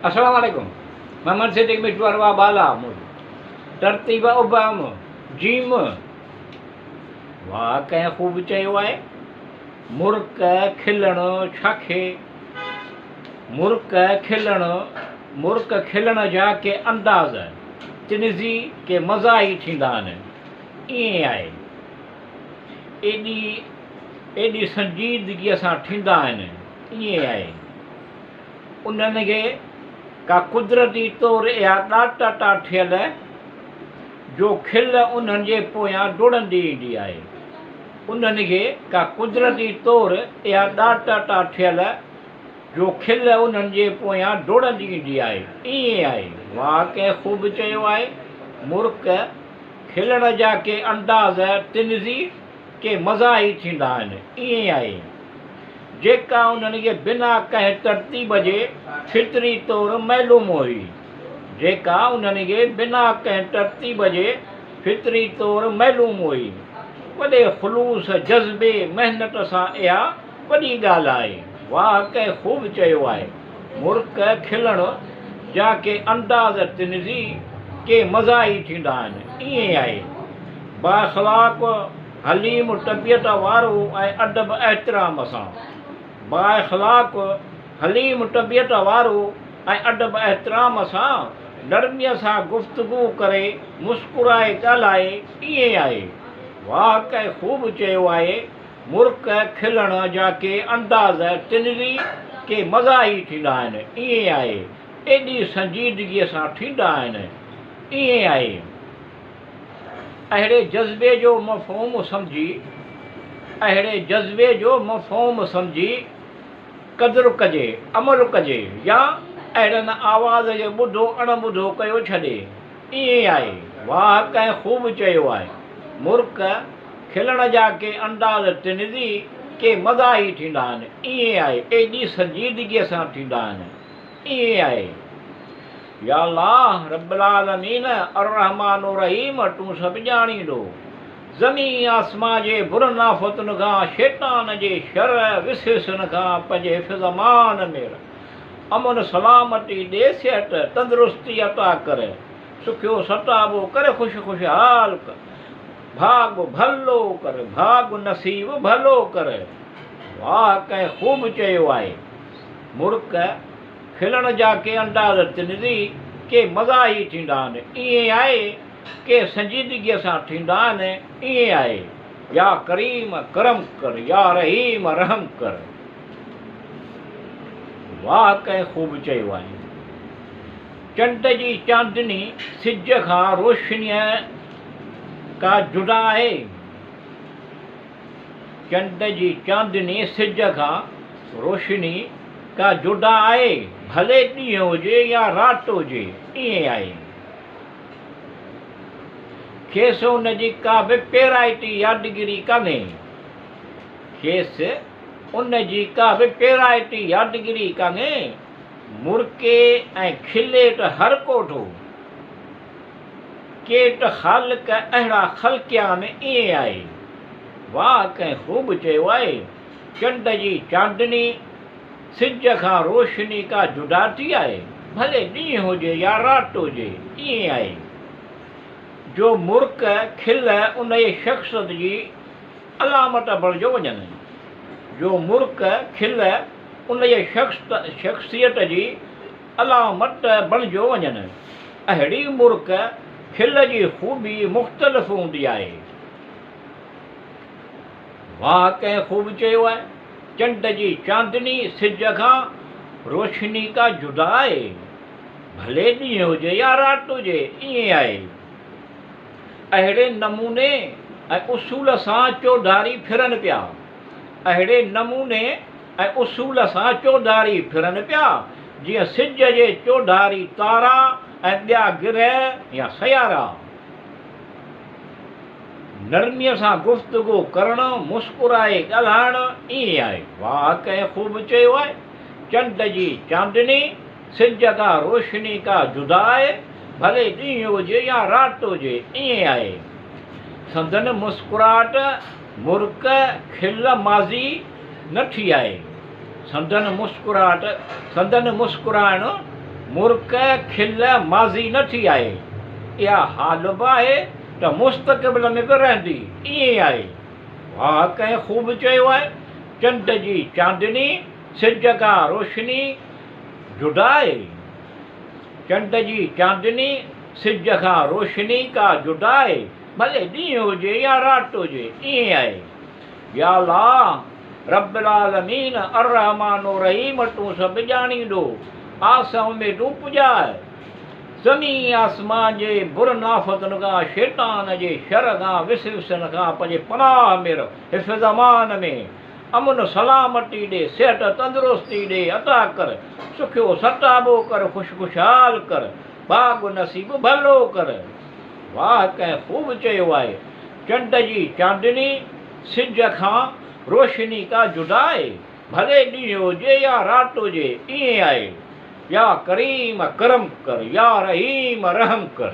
السلام عليڪم محمد صديق مٺو اروا بالا مول ترتيب ابهم جيم واهه ڪنهن خوب چيو آهي مرڪ کلڻ ڇاکي مرڪ کلڻ مرڪ کلڻ جا ڪي انداز تنزي ڪي مزاحي ٿيندا آهن ائين آهي ايڏي ايڏي سنجيدگيء سان ٿيندا آهن ائين آهي انهن کي ڪا قدرتي طور اها ڏات عطا ٿيل جو کل انهن جي پويان ڊوڙندي ايندي آهي. انهن کي ڪا قدرتي طور اها ڏات عطا ٿيل جو کل انهن جي پويان ڊوڙندي ايندي آهي. ائين آهي. واهه ڪنهن خوب چيو آهي. مرڪ کلڻ جا ڪي انداز طنزي ڪي مزاحي ٿيندا آهن. ائين آهي. جيڪا انهن کي بنا ڪنهن ترتيب جي فطري طور معلوم هئي، جيڪا انهن کي بنا ڪنهن ترتيب جي فطري طور معلوم هئي. وڏي خلوص، جذبي، محنت سان اها وڏي ڳالهه آهي. واهه ڪنهن خوب چيو آهي. مرڪ، کلڻ جا ڪي انداز طنزي، ڪي مزاحي ٿيندا آهن. ائين آهي. بااخلاق. حليم طبيعت وارو ۽ ادب احترام سان، بااخلاق، حليم طبيعت وارو ۽ ادب احترام سان، نرميء سان گفتگو ڪري، مسڪرائي ڳالهائي، ائين آهي. واهه ڪنهن خوب چيو آهي، مرڪ، کلڻ جا ڪي انداز طنزي، ڪي مزاحي ٿيندا آهن، ائين آهي. ايڏي سنجيدگيء سان ٿيندا آهن، ائين آهي. اهڙي جذبي جو مفهوم سمجهي، اهڙي جذبي جو مفهوم سمجهي قدر ڪجي، عمل ڪجي يا اهڙن آواز کي ٻڌو اڻ ٻڌو ڪيو ڇڏي. ائين آهي. واهه ڪنهن خوب چيو آهي. مرڪ، کلڻ جا ڪي انداز طنزي، ڪي مزاحي ٿيندا آهن. ائين آهي. ايڏي سنجيدگيء سان ٿيندا آهن. ائين آهي. يا الله رب العالمين الرحمٰن الرحيم تون سڀ ڄاڻيندو. زمين آسمان جي برن آفتن کان شيطان جي شر وسوسن کان پنهنجي حفظ امان ۾ رک. امن سلامتي ڏي صحت تندرستي عطا ڪر. سکيو ستابو ڪر خوش خوشحال ڪر. ڀاڳ ڀلو ڪر ڀاڳ نصيب ڀلو ڪر. واهه ڪنهن خوب چيو آهي. مرڪ، کلڻ جا ڪي انداز طنزي، ڪي مزاحي ٿيندا آهن، ائين آهي، ڪي سنجيدگيء سان ٿيندا آهن، ائين آهي. يا ڪريم ڪرم ڪر، يا رحيم رحم ڪر. واهه ڪنهن خوب چيو آهي. چنڊ جي چاندني سج کان روشنيء ڪا جدا آهي. چنڊ جي چاندني سج کان روشني ڪا جدا آهي، ڀلي ڏينهن هجي يا رات هجي، ائين آهي. کيس ان جي ڪا به پيرائتي يادگيري ڪانهي. کيس ان جي ڪا به پيرائتي يادگيري ڪانهي. مرڪي ۽ کلي ته هر ڪو ٿو. ڪي ته خالق اهڙا خلقيا آهن ائين آهي. واهه ڪنهن خوب چيو آهي، چنڊ جي چاندني سج کان روشني ڪا جدا ٿي آهي، ڀلي ڏينهن هجي يا رات هجي ائين آهي. جو مرڪ، کل انهيء شخص جي علامت بڻجيو وڃن. جو مرڪ، کل انهيء شخصيت جي علامت بڻجيو وڃن. اهڙي مرڪ کل جي خوبي مختلف هوندي آهي. واهه ڪنهن خوب چيو آهي، چنڊ جي چاندني سج کان روشني ڪا جدا آهي. ڀلي ڏينهن هجي يا رات هجي ائين آهي. اهڙي نموني ۽ اصول سان چوڌاري ڦرن پيا. اهڙي نموني ۽ اصول سان چوڌاري ڦرن پيا، جيئن سج جي چوڌاري تارا ۽ ٻيا گرهه يا سيارا. نرميء سان گفتگو ڪرڻ، مسڪرائي ڳالهائڻ ائين آهي. واهه ڪنهن خوب چيو آهي، چنڊ جي چاندني، سج کان روشني ڪا جدا آهي، ڀلي ڏينهن هجي يا رات هجي، ائين آهي. سندن مسڪراهٽ، مرڪ، کل ماضي نه ٿي آهي. سندن مسڪراهٽ، سندن مسڪرائڻ مرڪ، کل، ماضي نه ٿي آهي. اها حال به آهي ته مستقبل ۾ به رهندي. ائين آهي. واهه ڪنهن خوب چيو آهي، چنڊ جي چاندني، سج کان روشني جدا آهي. چنڊ جي چاندني، سج کان روشني ڪا جدا آهي. ڀلي ڏينهن هجي يا رات هجي، ائين آهي. يا الله! رب العالمين الرحمٰن الرحيم تون سڀ ڄاڻيندو، آس اميدون پڄاء. زمين آسمان جي برن آفتن کان، شيطان جي شر کان، وسوسن کان پنهنجي پناهه ۾ رک، حفظ امان ۾، امن سلامتي ڏي، صحت تندرستي ڏي عطا ڪر، سکيو ستابو ڪر، خوش خوشحال ڪر، ڀاڳ نصيب ڀلو ڪر. واهه ڪنهن خوب چيو آهي، چنڊ جي چاندني سج کان روشني ڪا جدا آهي، ڀلي ڏينهن هجي يا رات هجي ائين آهي. يا ڪريم ڪرم ڪر، يا رحيم رحم ڪر.